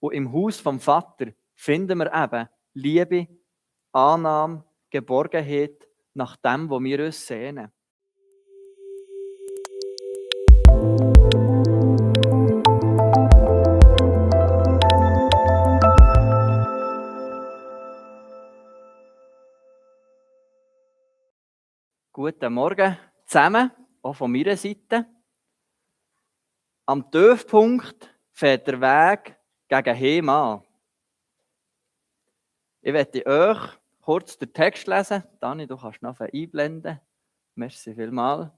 Und im Haus vom Vater finden wir eben Liebe, Annahme, Geborgenheit nach dem, wo wir uns sehnen. Guten Morgen zusammen, auch von meiner Seite. Am Tiefpunkt fährt der Weg gegen Heim an. Ich möchte euch kurz den Text lesen. Dani, du kannst noch einblenden. Merci vielmals.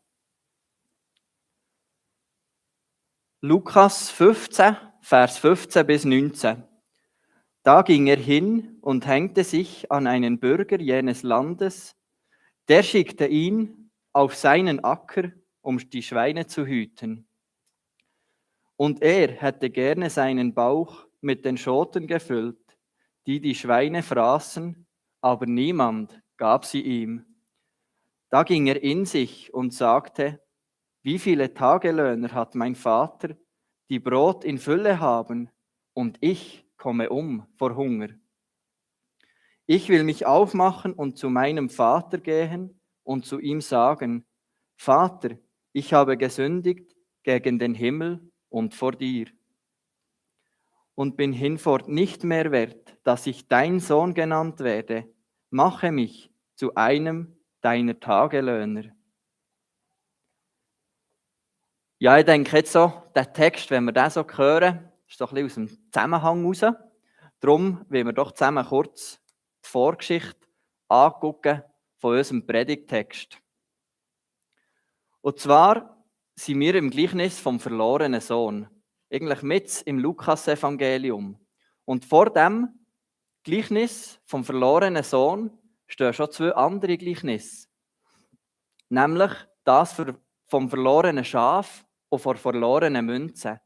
Lukas 15, Vers 15 bis 19. Da ging er hin und hängte sich an einen Bürger jenes Landes. Der schickte ihn auf seinen Acker, um die Schweine zu hüten. Und er hätte gerne seinen Bauch mit den Schoten gefüllt, die die Schweine fraßen, aber niemand gab sie ihm. Da ging er in sich und sagte: Wie viele Tagelöhner hat mein Vater, die Brot in Fülle haben, und ich komme vor Hunger. Ich will mich aufmachen und zu meinem Vater gehen und zu ihm sagen: Vater, ich habe gesündigt gegen den Himmel und vor dir und bin hinfort nicht mehr wert, dass ich dein Sohn genannt werde. Mache mich zu einem deiner Tagelöhner. Ja, ich denke jetzt so, der Text, wenn wir den so hören, ist doch ein bisschen aus dem Zusammenhang raus. Darum wollen wir doch zusammen kurz die Vorgeschichte angucken von unserem Predigttext. Und zwar sind wir im Gleichnis vom verlorenen Sohn. Eigentlich mit im Lukas-Evangelium. Und vor dem Gleichnis vom verlorenen Sohn stehen schon zwei andere Gleichnisse. Nämlich das vom verlorenen Schaf und von verlorenen Münzen.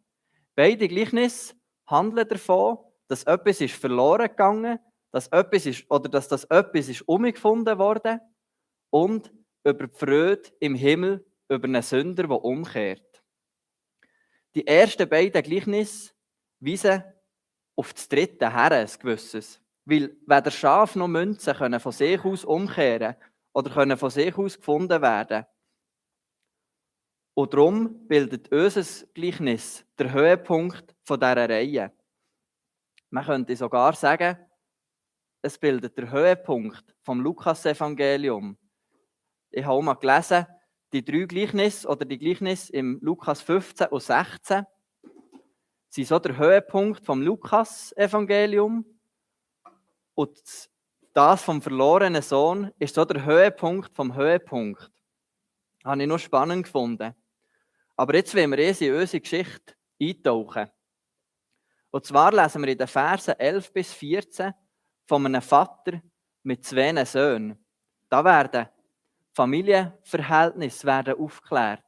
Beide Gleichnisse handeln davon, dass etwas ist verloren gegangen, dass das etwas ist umgefunden worden und über die Freude im Himmel über einen Sünder, der umkehrt. Die ersten beiden Gleichnisse weisen auf das dritte her, ein gewisses. Weil weder Schaf noch Münzen können von sich aus umkehren oder können von sich aus gefunden werden. Und darum bildet unser Gleichnis der Höhepunkt von dieser Reihe. Man könnte sogar sagen, es bildet der Höhepunkt vom Lukas-Evangelium. Ich habe auch mal gelesen, die drei Gleichnisse oder die Gleichnisse im Lukas 15 und 16 sind so der Höhepunkt vom Lukas-Evangelium und das vom verlorenen Sohn ist so der Höhepunkt vom Höhepunkt. Das habe ich noch spannend gefunden. Aber jetzt wollen wir in unsere Geschichte eintauchen. Und zwar lesen wir in den Versen 11 bis 14 von einem Vater mit zwei Söhnen. Da werden Familienverhältnisse aufgeklärt.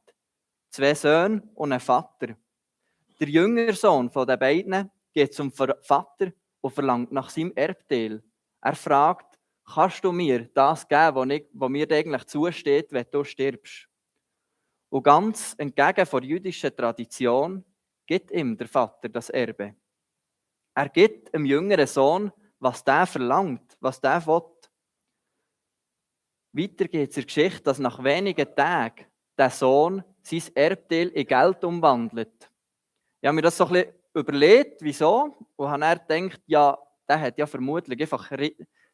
Zwei Söhne und ein Vater. Der jüngere Sohn von den beiden geht zum Vater und verlangt nach seinem Erbteil. Er fragt: Kannst du mir das geben, was mir eigentlich zusteht, wenn du stirbst? Und ganz entgegen der jüdischen Tradition gibt ihm der Vater das Erbe. Er gibt dem jüngeren Sohn, was der verlangt, was der will. Weiter geht es in der Geschichte, dass nach wenigen Tagen der Sohn sein Erbteil in Geld umwandelt. Ich habe mir das so ein bisschen überlegt, wieso, und habe dann gedacht, ja, der hat ja vermutlich einfach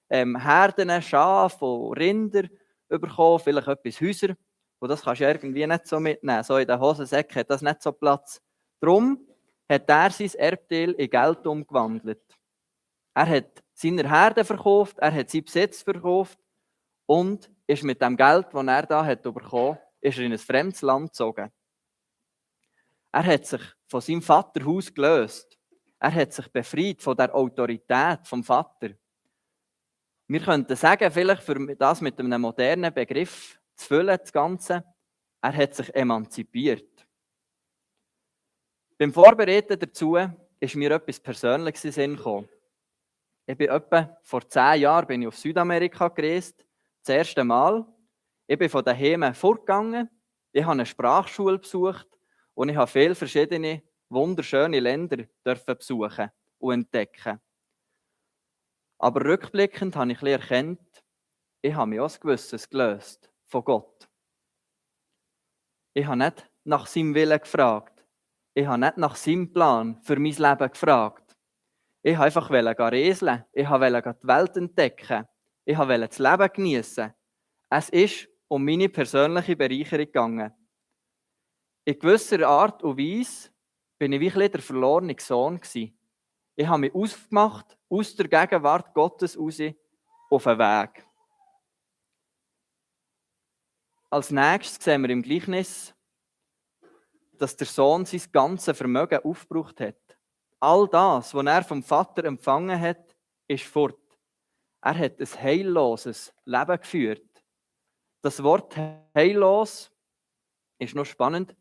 Herden, Schafe und Rinder bekommen, vielleicht etwas Häuser. Und das kannst du irgendwie nicht so mitnehmen. So in den Hosensäcken hat das nicht so Platz. Darum hat er sein Erbteil in Geld umgewandelt. Er hat seine Herden verkauft, er hat seinen Besitz verkauft und ist mit dem Geld, das er da hat bekommen, ist er in ein fremdes Land gezogen. Er hat sich von seinem Vaterhaus gelöst. Er hat sich befreit von der Autorität vom Vater. Wir könnten sagen, vielleicht für das mit einem modernen Begriff zu füllen, das Ganze, er hat sich emanzipiert. Beim Vorbereiten dazu ist mir etwas Persönliches in den Sinn gekommen. Ich bin etwa vor 10 Jahren auf Südamerika gereist, das erste Mal. Ich bin von daheim fortgegangen, ich habe eine Sprachschule besucht und ich habe viele verschiedene, wunderschöne Länder besuchen. und entdecken. Aber rückblickend habe ich ein bisschen erkannt, ich habe mich auch ein Gewisses gelöst von Gott. Ich habe nicht nach seinem Willen gefragt. Ich habe nicht nach seinem Plan für mein Leben gefragt. Ich wollte einfach reisen. Ich wollte die Welt entdecken. Ich wollte das Leben geniessen. Es ist um meine persönliche Bereicherung gegangen. In gewisser Art und Weise bin ich wie ein bisschen der verlorene Sohn gewesen. Ich habe mich aufgemacht, aus der Gegenwart Gottes raus, auf den Weg. Als nächstes sehen wir im Gleichnis, dass der Sohn sein ganzes Vermögen aufgebraucht hat. All das, was er vom Vater empfangen hat, ist fort. Er hat ein heilloses Leben geführt. Das Wort heillos ist noch spannend.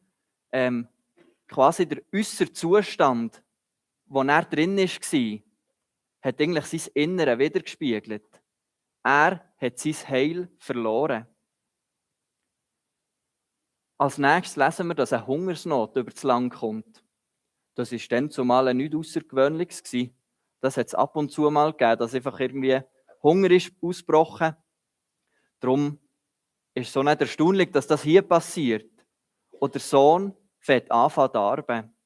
Quasi der äußere Zustand, wo er drin war, hat eigentlich sein Innere widergespiegelt. Er hat sein Heil verloren. Als nächstes lesen wir, dass eine Hungersnot über das Land kommt. Das war dann zumal nichts Außergewöhnliches. Das hat es ab und zu mal gegeben, dass einfach irgendwie Hunger ist ausgebrochen. Darum ist es so nicht erstaunlich, dass das hier passiert. Und der Sohn fängt an zu darben.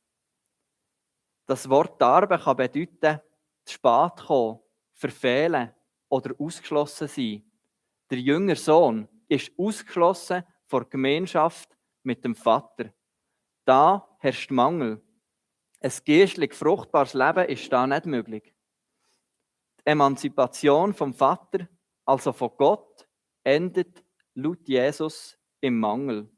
Das Wort darben kann bedeuten, zu spät kommen, verfehlen oder ausgeschlossen sein. Der jüngere Sohn ist ausgeschlossen von der Gemeinschaft mit dem Vater. Da herrscht Mangel. Ein geistlich fruchtbares Leben ist da nicht möglich. Die Emanzipation vom Vater, also von Gott, endet laut Jesus im Mangel.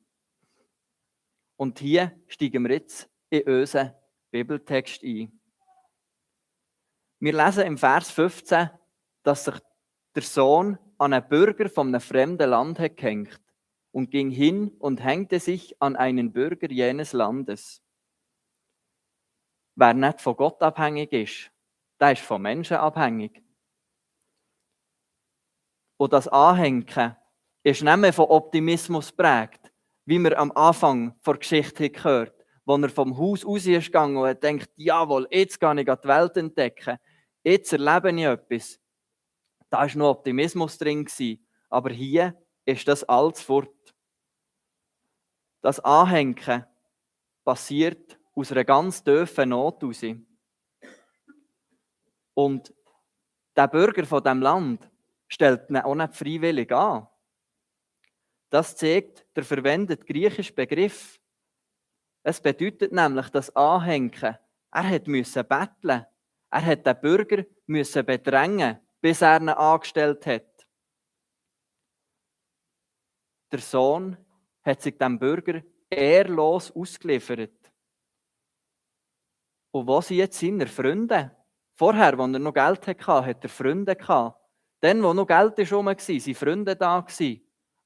Und hier steigen wir jetzt in unseren Bibeltext ein. Wir lesen im Vers 15, dass sich der Sohn an einen Bürger von einem fremden Land hat gehängt und ging hin und hängte sich an einen Bürger jenes Landes. Wer nicht von Gott abhängig ist, der ist von Menschen abhängig. Und das Anhängen ist nicht mehr von Optimismus geprägt, wie wir am Anfang der Geschichte gehört haben, wo er vom Haus raus ist gegangen und denkt, jawohl, jetzt kann ich die Welt entdecken, jetzt erlebe ich etwas. Da war noch Optimismus drin, aber hier ist das alles fort. Das Anhängen passiert aus einer ganz tiefen Not heraus. Und der Bürger von diesem Land stellt ihn auch nicht freiwillig an. Das zeigt der verwendete griechische Begriff. Es bedeutet nämlich, das Anhängen. Er musste betteln. Er hat den Bürger bedrängen, bis er ihn angestellt hat. Der Sohn hat sich dem Bürger ehrlos ausgeliefert. Und wo sind jetzt seine Freunde? Vorher, als er noch Geld hatte, hat er Freunde gehabt. Dann, wo noch Geld herum war, waren Freunde da.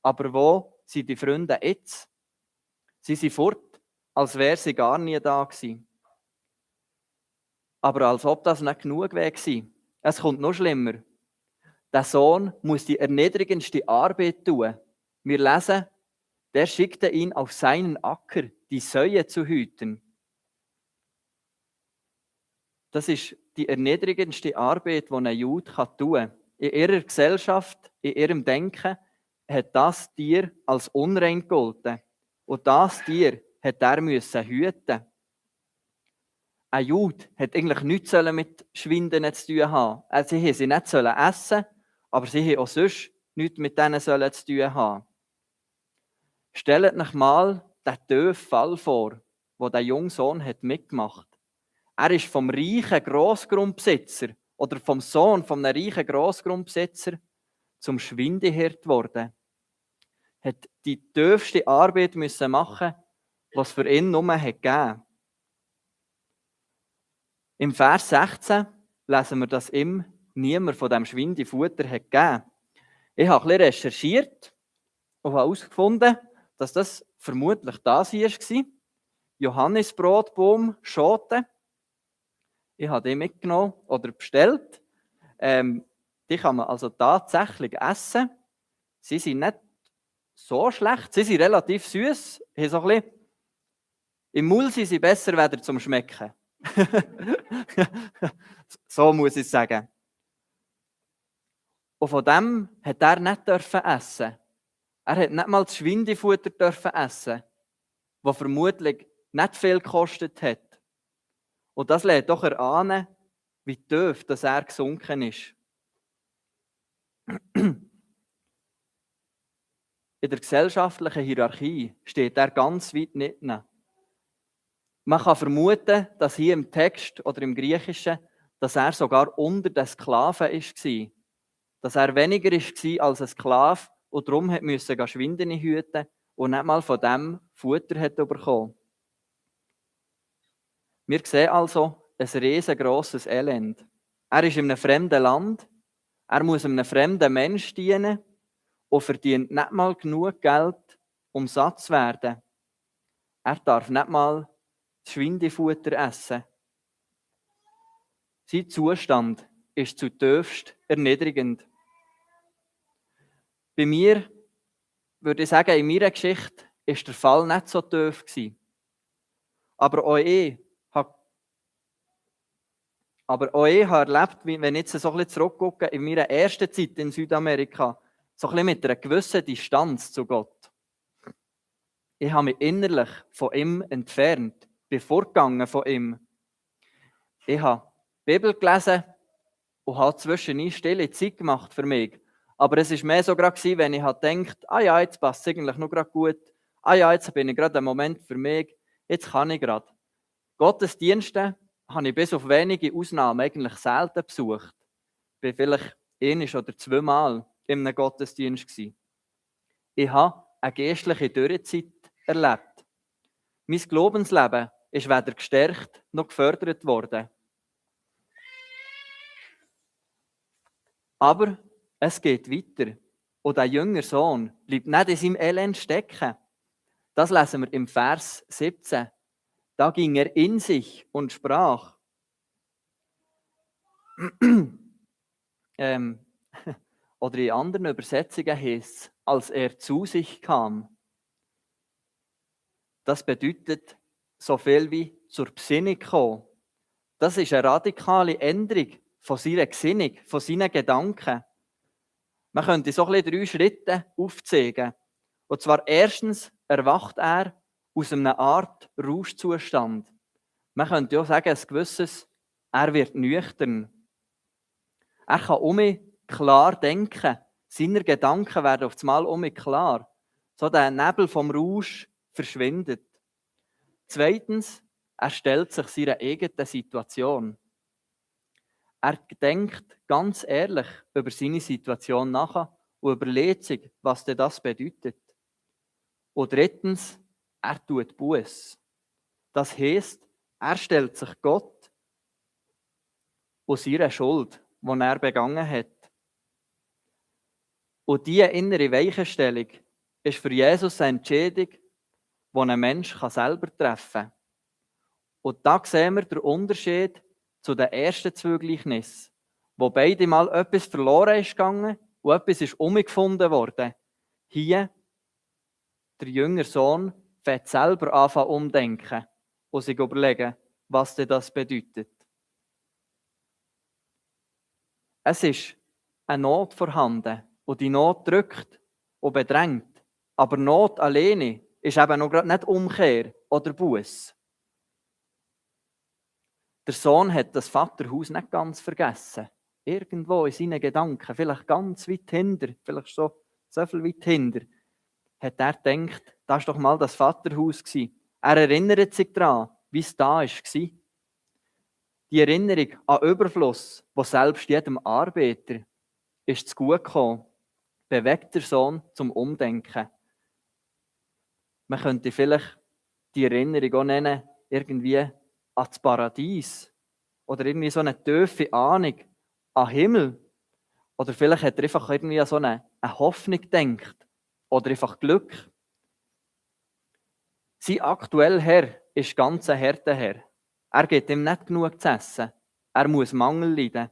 Aber wo sind die Freunde jetzt? Sie sind fort, als wären sie gar nie da gewesen. Aber als ob das nicht genug wäre. Es kommt noch schlimmer. Der Sohn muss die erniedrigendste Arbeit tun. Wir lesen, der schickte ihn auf seinen Acker, die Säue zu hüten. Das ist die erniedrigendste Arbeit, die ein Jude tun kann. In ihrer Gesellschaft, in ihrem Denken, hat das Tier als unrein gegolten. Und das Tier hat er hüten. Ein Jude hat eigentlich nichts mit Schwinden zu tun haben. Sie haben sie nicht essen, aber sie haben auch sonst nichts mit denen zu tun haben. Stellt euch mal den tiefen Fall vor, den der junge Sohn mitgemacht hat. Er ist vom reichen Grossgrundbesitzer oder vom Sohn von einem reichen Grossgrundbesitzer zum Schwindehirt geworden. Er hat die tiefste Arbeit machen, was für ihn nur gegeben. Im Vers 16 lesen wir, dass ihm niemand von diesem Schwindefutter gegeben hat. Ich habe ein bisschen recherchiert und habe herausgefunden, dass das vermutlich das hier war. Johannisbrotbaum, Schoten. Ich habe die mitgenommen oder bestellt. Die kann man also tatsächlich essen. Sie sind nicht so schlecht. Sie sind relativ süß. So im Maul sind sie besser wieder zum Schmecken. So muss ich sagen. Und von dem hat er nicht essen. Er hat nicht mal das Schwindefutter essen, das vermutlich nicht viel gekostet hat. Und das lässt doch erahnen, wie tief dass er gesunken ist. In der gesellschaftlichen Hierarchie steht er ganz weit hinten. Man kann vermuten, dass hier im Text oder im Griechischen, dass er sogar unter den Sklaven war. Dass er weniger war als ein Sklave und darum musste Schwinden hüten und nicht mal von dem Futter hat bekommen. Wir sehen also ein riesengroßes Elend. Er ist in einem fremden Land, er muss einem fremden Menschen dienen und verdient nicht mal genug Geld, um satt zu werden. Er darf nicht mal das Schwindefutter essen. Sein Zustand ist zutiefst erniedrigend. Bei mir, würde ich sagen, in meiner Geschichte war der Fall nicht so tief gewesen. Aber auch ich habe erlebt, wenn ich jetzt so ein bisschen zurückgucke, in meiner ersten Zeit in Südamerika, so ein bisschen mit einer gewissen Distanz zu Gott. Ich habe mich innerlich von ihm entfernt, bin fortgegangen von ihm. Ich habe die Bibel gelesen und habe zwischendurch stille Zeit gemacht für mich. Aber es war mehr so gerade, wenn ich gedacht habe, ja, jetzt passt es eigentlich noch gerade gut. Ja, jetzt bin ich gerade ein Moment für mich. Jetzt kann ich gerade. Gottesdienste habe ich bis auf wenige Ausnahmen eigentlich selten besucht. Ich war vielleicht 1 oder 2 Mal in einem Gottesdienst gewesen. Ich habe eine geistliche Dürrezeit erlebt. Mein Glaubensleben ist weder gestärkt noch gefördert worden. Aber es geht weiter. Und der jüngere Sohn bleibt nicht in seinem Elend stecken. Das lesen wir im Vers 17. Da ging er in sich und sprach. Oder in anderen Übersetzungen heißt es, als er zu sich kam. Das bedeutet so viel wie zur Besinnung kommen. Das ist eine radikale Änderung von seiner Gesinnung, von seinen Gedanken. Man könnte so ein bisschen 3 Schritte aufzeigen. Und zwar erstens erwacht er aus einer Art Rauschzustand. Man könnte auch sagen, ein gewisses, er wird nüchtern. Er kann um mich klar denken. Seine Gedanken werden auf einmal um mich klar. So der Nebel vom Rausch verschwindet. Zweitens, er stellt sich seiner eigenen Situation. Er denkt ganz ehrlich über seine Situation nach und überlegt sich, was denn das bedeutet. Und drittens, er tut Buß. Das heisst, er stellt sich Gott und seiner Schuld, die er begangen hat. Und diese innere Weichenstellung ist für Jesus eine Entscheidung, die ein Mensch selber treffen kann. Und da sehen wir den Unterschied zu den ersten 2 Gleichnissen, wo beide mal etwas verloren ist gegangen und etwas ist umgefunden worden. Hier, der jüngere Sohn, fängt selber anfangen umdenken und sich überlegen, was denn das bedeutet. Es ist eine Not vorhanden und die Not drückt und bedrängt. Aber Not alleine ist eben noch gerade nicht Umkehr oder Buß. Der Sohn hat das Vaterhaus nicht ganz vergessen. Irgendwo in seinen Gedanken, vielleicht ganz weit hinter, vielleicht so viel weit hinter, hat er gedacht, das war doch mal das Vaterhaus. Er erinnert sich daran, wie es da war. Die Erinnerung an Überfluss, wo selbst jedem Arbeiter ist zu gut gekommen, bewegt der Sohn zum Umdenken. Man könnte vielleicht die Erinnerung auch nennen, irgendwie an das Paradies. Oder irgendwie so eine tiefe Ahnung an Himmel. Oder vielleicht hat er einfach irgendwie an so eine Hoffnung gedacht. Oder einfach Glück. Sein aktueller Herr ist ganz ein harter Herr. Er gibt ihm nicht genug zu essen. Er muss Mangel leiden.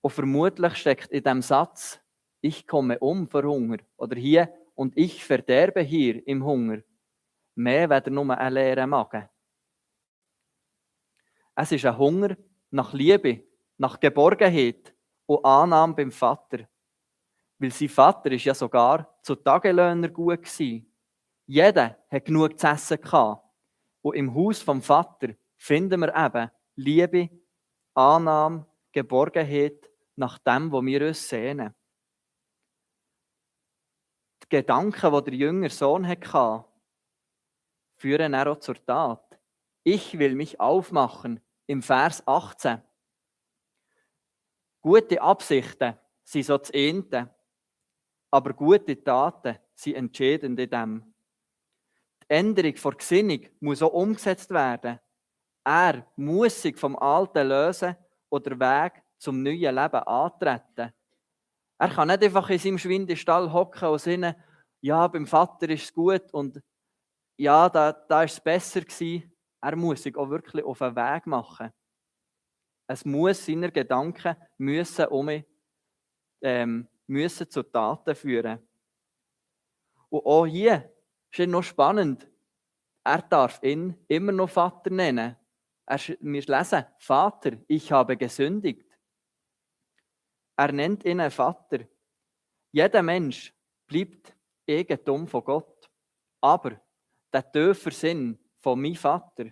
Und vermutlich steckt in diesem Satz, ich komme um vor Hunger. Oder hier, und ich verderbe hier im Hunger. Mehr weder nur ein leerer Magen. Es ist ein Hunger nach Liebe, nach Geborgenheit und Annahme beim Vater. Weil sein Vater ist ja sogar zu Tagelöhner gut gewesen. Jeder hat genug zu essen gehabt. Und im Haus vom Vater finden wir eben Liebe, Annahme, Geborgenheit nach dem, wo wir uns sehnen. Die Gedanken, die der jüngere Sohn hatte, führen auch zur Tat. Ich will mich aufmachen, im Vers 18. Gute Absichten sind so das eine, aber gute Taten sind entscheidend in dem. Die Änderung der Gesinnung muss auch umgesetzt werden. Er muss sich vom Alten lösen oder den Weg zum neuen Leben antreten. Er kann nicht einfach in seinem Schwindestall hocken und sagen, ja, beim Vater ist es gut und ja, da ist es besser gewesen. Er muss sich auch wirklich auf den Weg machen. Es muss seine Gedanken müssen zu Taten führen. Und auch hier ist es noch spannend. Er darf ihn immer noch Vater nennen. Wir lesen, Vater, ich habe gesündigt. Er nennt ihn Vater. Jeder Mensch bleibt Eigentum von Gott. Aber der tiefe Sinn von meinem Vater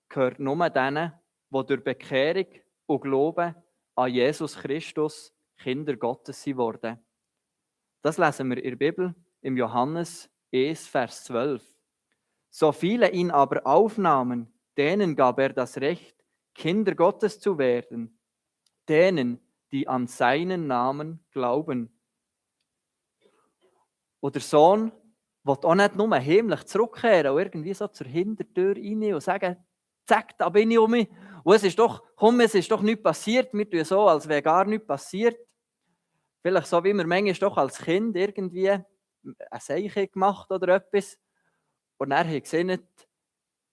gehört nur denen, die durch Bekehrung und Glauben an Jesus Christus Kinder Gottes sind worden. Das lesen wir in der Bibel im Johannes 1, Vers 12. So viele ihn aber aufnahmen, denen gab er das Recht, Kinder Gottes zu werden, denen, die an seinen Namen glauben. Und der Sohn will auch nicht nur heimlich zurückkehren und irgendwie so zur Hintertür rein und sagen, zack, da bin ich um mich. Und es ist doch nichts passiert. Wir tun so, als wäre gar nichts passiert. Vielleicht so, wie wir manchmal doch als Kind irgendwie eine Seiche gemacht oder etwas. Und er hat gesehen,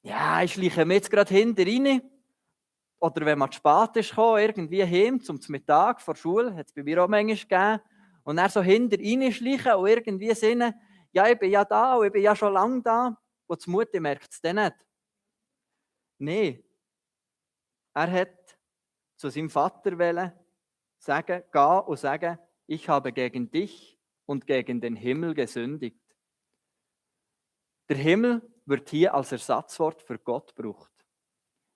ja, ich schleiche mir jetzt gerade hinter rein. Oder wenn man zu spät ist gekommen, irgendwie heim zum Mittag vor der Schule, hat es bei mir auch manchmal gegeben. Und er so hinter reinschleichen und irgendwie sehen, ja, ich bin ja da und ich bin ja schon lange da. Und die Mutter merkt es dann nicht. Nein, er hat zu seinem Vater gehen und sagen, ich habe gegen dich und gegen den Himmel gesündigt. Der Himmel wird hier als Ersatzwort für Gott gebraucht.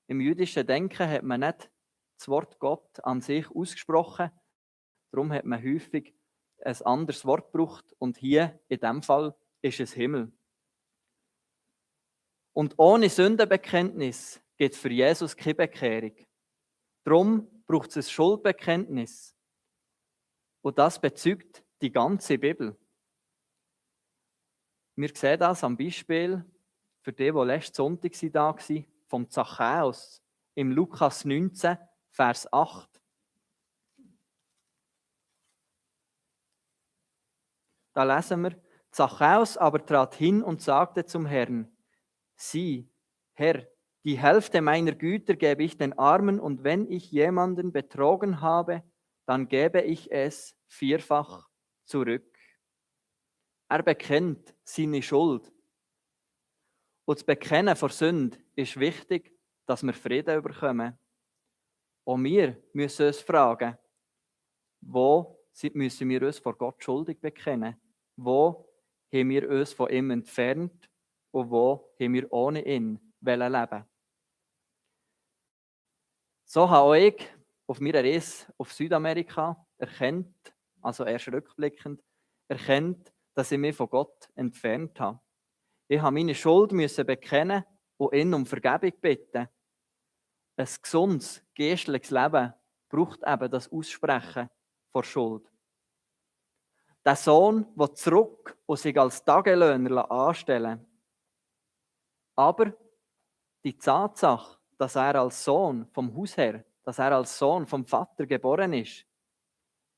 Im jüdischen Denken hat man nicht das Wort Gott an sich ausgesprochen, darum hat man häufig ein anderes Wort gebraucht und hier in diesem Fall ist es Himmel. Und ohne Sündenbekenntnis gibt es für Jesus keine Bekehrung. Darum braucht es ein Schuldbekenntnis. Und das bezeugt die ganze Bibel. Wir sehen das am Beispiel für die letzten Sonntag da waren, vom Zachäus im Lukas 19, Vers 8. Da lesen wir, Zachäus aber trat hin und sagte zum Herrn, sieh, Herr, die Hälfte meiner Güter gebe ich den Armen und wenn ich jemanden betrogen habe, dann gebe ich es vierfach zurück. Er bekennt seine Schuld. Und das Bekennen von Sünde ist wichtig, dass wir Frieden bekommen. Und wir müssen uns fragen, wo müssen wir uns vor Gott schuldig bekennen? Wo haben wir uns von ihm entfernt und wo haben wir ohne ihn leben? So habe auch ich auf meiner Reise auf Südamerika erkannt, also erst rückblickend, erkannt, dass ich mich von Gott entfernt habe. Ich habe meine Schuld bekennen und ihn um Vergebung bitten. Ein gesundes, geistliches Leben braucht eben das Aussprechen von Schuld. Der Sohn will zurück und sich als Tagelöhner anstellen. Aber die Tatsache, dass er als Sohn vom Hausherr, dass er als Sohn vom Vater geboren ist,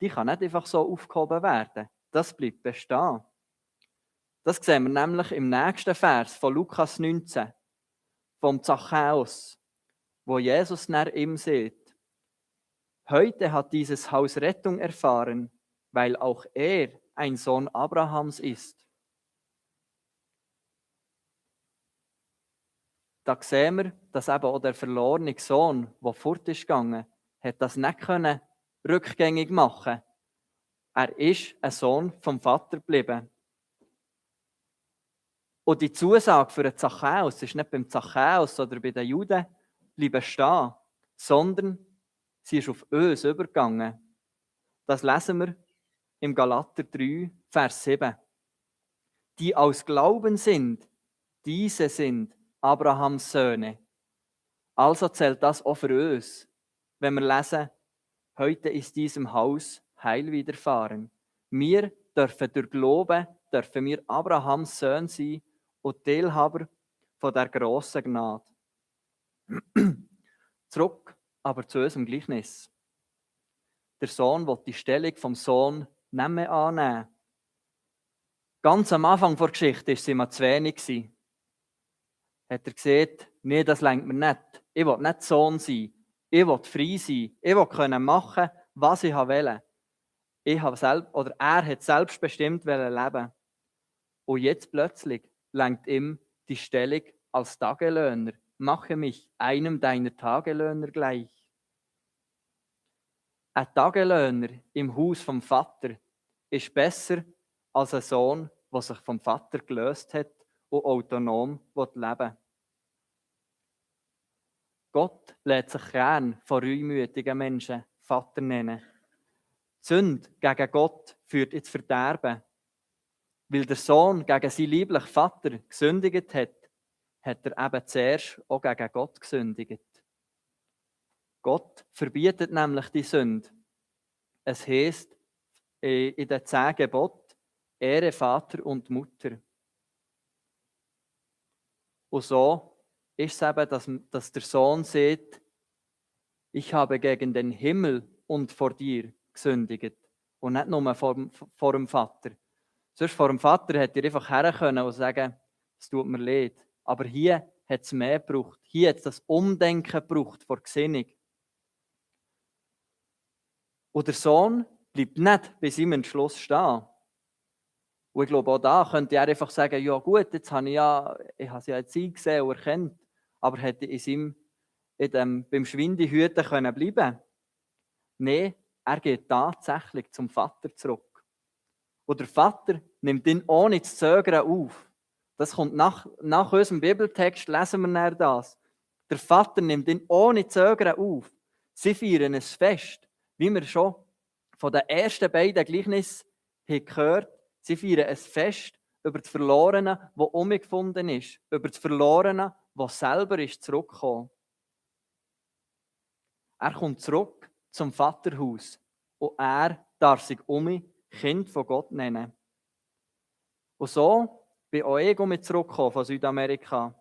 die kann nicht einfach so aufgehoben werden. Das bleibt bestehen. Das sehen wir nämlich im nächsten Vers von Lukas 19, vom Zachäus, wo Jesus nach ihm sagt, heute hat dieses Haus Rettung erfahren, weil auch er ein Sohn Abrahams ist. Da sehen wir, dass eben auch der verlorene Sohn, der fort ist gegangen, hat das nicht können rückgängig machen. Er ist ein Sohn vom Vater geblieben. Und die Zusage für den Zachäus ist nicht beim Zachäus oder bei den Juden bleiben stehen, sondern sie ist auf uns übergegangen. Das lesen wir im Galater 3, Vers 7. Die aus Glauben sind, diese sind Abrahams Söhne. Also zählt das auch für uns, wenn wir lesen, heute ist diesem Haus Heil widerfahren. Wir dürfen durch Glauben, dürfen wir Abrahams Söhne sein und Teilhaber von der grossen Gnade. Zurück aber zu unserem Gleichnis. Der Sohn will die Stellung vom Sohn nicht mehr annehmen. Ganz am Anfang der Geschichte war es ihm zu wenig. Hat er gesagt, nee, das reicht mir nicht. Ich will nicht Sohn sein. Ich will frei sein. Ich will können machen, was ich will. Er hat selbstbestimmt leben. Und jetzt plötzlich lenkt ihm die Stellung als Tagelöhner. Mache mich einem deiner Tagelöhner gleich. Ein Tagelöhner im Haus vom Vater ist besser als ein Sohn, der sich vom Vater gelöst hat und autonom leben will. Gott lässt sich gern von reumütigen Menschen Vater nennen. Die Sünde gegen Gott führt ins Verderben. Weil der Sohn gegen seinen lieblichen Vater gesündigt hat, hat er eben zuerst auch gegen Gott gesündigt. Gott verbietet nämlich die Sünde. Es heisst in den 10 Geboten, Ehre Vater und Mutter. Und so ist es eben, dass der Sohn sagt, ich habe gegen den Himmel und vor dir gesündigt. Und nicht nur vor dem Vater. Sonst vor dem Vater hätte er einfach her können und sagen, es tut mir leid. Aber hier hat es mehr gebraucht. Hier hat es das Umdenken gebraucht vor Gesinnung. Und der Sohn bleibt nicht bei seinem Entschluss stehen. Und ich glaube, auch da könnte er einfach sagen, ja gut, jetzt habe ich es ja jetzt eingesehen und erkannt, aber hätte beim Schwindehüten können bleiben. Nein, er geht tatsächlich zum Vater zurück. Und der Vater nimmt ihn ohne zu zögern auf. Das kommt nach unserem Bibeltext, lesen wir dann das. Der Vater nimmt ihn ohne Zögern auf. Sie feiern ein Fest, wie wir schon von den ersten beiden Gleichnissen gehört haben. Sie feiern ein Fest über das Verlorene, das umgefunden ist. Über das Verlorene, das selber ist zurückgekommen. Er kommt zurück zum Vaterhaus und er darf sich Kind von Gott nennen. Und so bin auch ich zurückgekommen von Südamerika.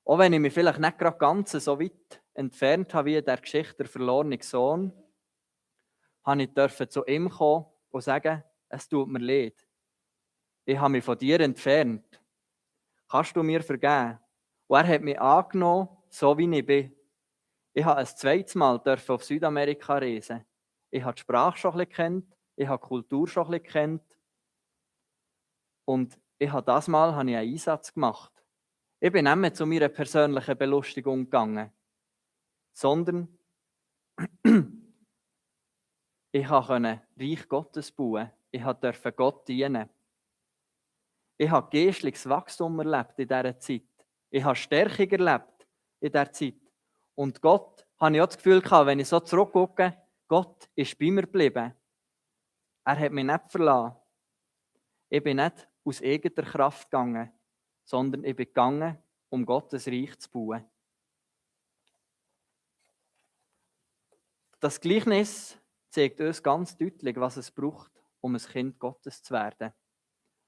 Auch wenn ich mich vielleicht nicht gerade ganz so weit entfernt habe wie in der Geschichte der verlorene Sohn, durfte ich zu ihm kommen und sagen, es tut mir leid. Ich habe mich von dir entfernt. Kannst du mir vergeben? Und er hat mich angenommen, so wie ich bin. Ich durfte ein zweites Mal auf Südamerika reisen. Ich habe die Sprache schon ein bisschen gekannt, ich habe die Kultur schon ein bisschen gekannt. Und das Mal habe ich einen Einsatz gemacht. Ich bin nicht mehr zu meiner persönlichen Belustigung gegangen, sondern ich konnte Reich Gottes bauen. Ich durfte Gott dienen. Ich habe geistliches Wachstum erlebt in dieser Zeit. Ich habe Stärkung erlebt in dieser Zeit. Und Gott, habe ich auch das Gefühl gehabt, wenn ich so zurückgucke, Gott ist bei mir geblieben. Er hat mich nicht verlassen. Ich bin nicht aus eigener Kraft gegangen, sondern ich bin gegangen, um Gottes Reich zu bauen. Das Gleichnis zeigt uns ganz deutlich, was es braucht, um ein Kind Gottes zu werden.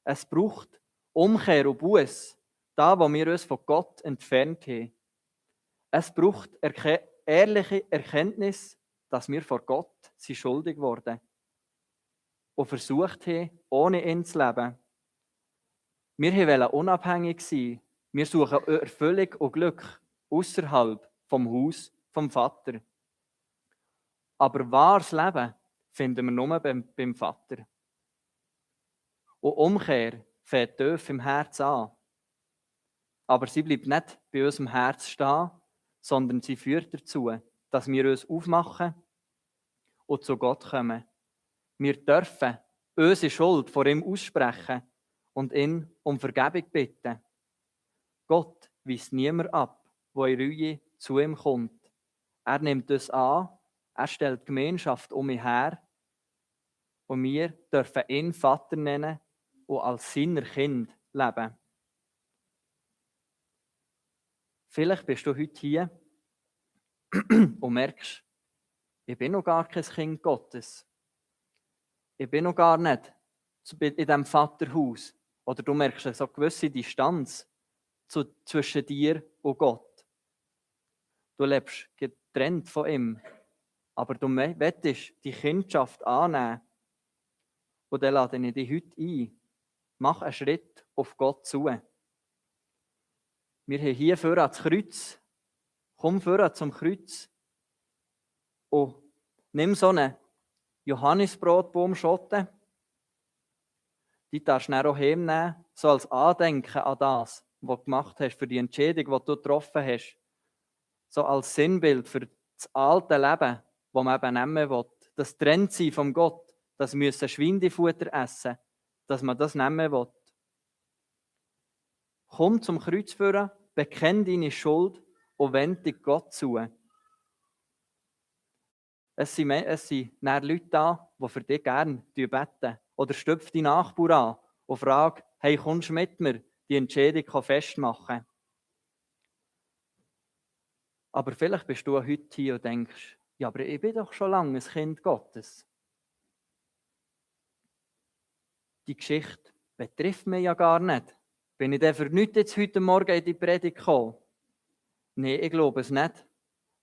Es braucht Umkehr und Buß, da wo wir uns von Gott entfernt haben. Es braucht ehrliche Erkenntnis, dass wir vor Gott schuldig wurden und versucht haben, ohne ihn zu leben. Wir wollten unabhängig sein. Wir suchen Erfüllung und Glück außerhalb vom Haus vom Vater. Aber wahres Leben finden wir nur beim Vater. Und Umkehr fängt tief im Herz an. Aber sie bleibt nicht bei unserem Herz stehen, sondern sie führt dazu, dass wir uns aufmachen und zu Gott kommen. Wir dürfen unsere Schuld vor ihm aussprechen und ihn um Vergebung bitten. Gott weist niemand ab, der in Ruhe zu ihm kommt. Er nimmt uns an, er stellt Gemeinschaft um ihn her und wir dürfen ihn Vater nennen und als seiner Kind leben. Vielleicht bist du heute hier und merkst, ich bin noch gar kein Kind Gottes. Ich bin noch gar nicht in diesem Vaterhaus. Oder du merkst so eine gewisse Distanz zwischen dir und Gott. Du lebst getrennt von ihm. Aber du möchtest die Kindschaft annehmen. Und dann lade ich dich heute ein. Mach einen Schritt auf Gott zu. Wir haben hier vorne ans Kreuz. Komm vorne zum Kreuz und nimm so eine Johannisbrotbaumschote. Die darfst du dann auch heimnehmen, so als Andenken an das, was du gemacht hast, für die Entscheidung, die du getroffen hast. So als Sinnbild für das alte Leben, das man eben nehmen will. Das Trennsein vom Gott, das müssen Schweindefutter essen, dass man das nehmen will. Komm zum Kreuz führen, bekenn deine Schuld und wende dich Gott zu. Es sind dann Leute da, die für dich gerne beten. Oder stüpf die Nachbar an und frag, hey, kommst du mit mir, die Entscheidung festmachen? Aber vielleicht bist du heute hier und denkst, ja, aber ich bin doch schon lange ein Kind Gottes. Die Geschichte betrifft mich ja gar nicht. Bin ich denn für nichts jetzt heute Morgen in die Predigt gekommen? Nein, ich glaube es nicht.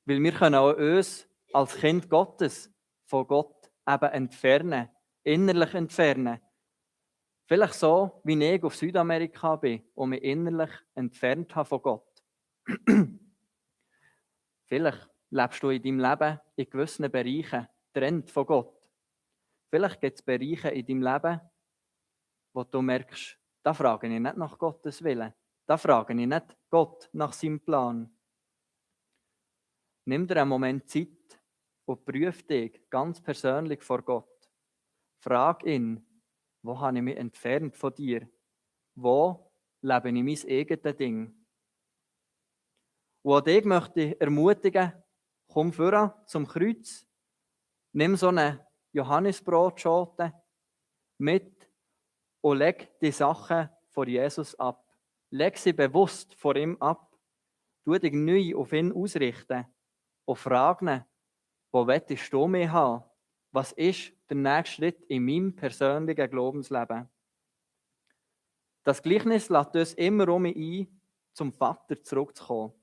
Weil wir können auch uns als Kind Gottes von Gott eben entfernen, innerlich entfernen. Vielleicht so, wie ich auf Südamerika bin und mich innerlich entfernt habe von Gott. Vielleicht lebst du in deinem Leben in gewissen Bereichen getrennt von Gott. Vielleicht gibt es Bereiche in deinem Leben, wo du merkst, da frage ich nicht nach Gottes Willen. Da frage ich nicht Gott nach seinem Plan. Nimm dir einen Moment Zeit und prüf dich ganz persönlich vor Gott. Frag ihn, wo habe ich mich entfernt von dir? Wo lebe ich mein eigenes Ding? Und auch dich möchte ich ermutigen, komm voran zum Kreuz, nimm so eine Johannisbrotschote mit und leg die Sachen vor Jesus ab. Leg sie bewusst vor ihm ab. Tu dich neu auf ihn ausrichten und frag ihn, wo willst du mich haben? Was ist der nächste Schritt in meinem persönlichen Glaubensleben? Das Gleichnis lädt uns immer ein, zum Vater zurückzukommen.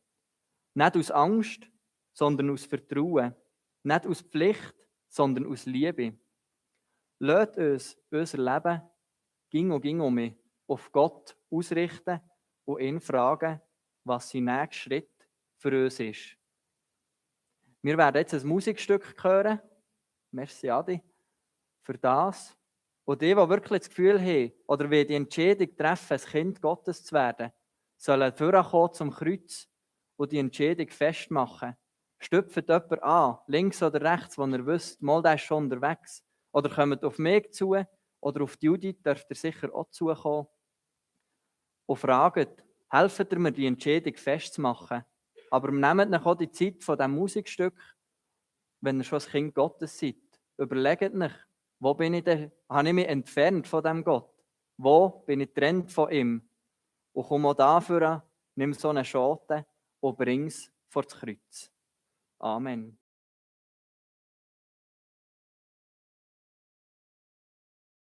Nicht aus Angst, sondern aus Vertrauen. Nicht aus Pflicht, sondern aus Liebe. Lasst uns unser Leben ging um mich auf Gott ausrichten und ihn fragen, was sein nächster Schritt für uns ist. Wir werden jetzt ein Musikstück hören. Merci, Adi, für das. Und die wirklich das Gefühl haben, oder die Entscheidung treffen, ein Kind Gottes zu werden, sollen vorkommen zum Kreuz und die Entscheidung festmachen. Stüpft jemand an, links oder rechts, wo ihr wisst, mal, der ist schon unterwegs. Oder kommt auf mich zu, oder auf die Judith, dürft ihr sicher auch zukommen. Und fragt, helft ihr mir, die Entscheidung festzumachen. Aber nehmt euch auch die Zeit von diesem Musikstück, wenn ihr schon ein Kind Gottes seid. Überlegt euch, wo bin ich denn, habe ich mich entfernt von dem Gott? Wo bin ich getrennt von ihm? Und komm auch dafür an, nimm so eine Schote und bring es vor das Kreuz. Amen.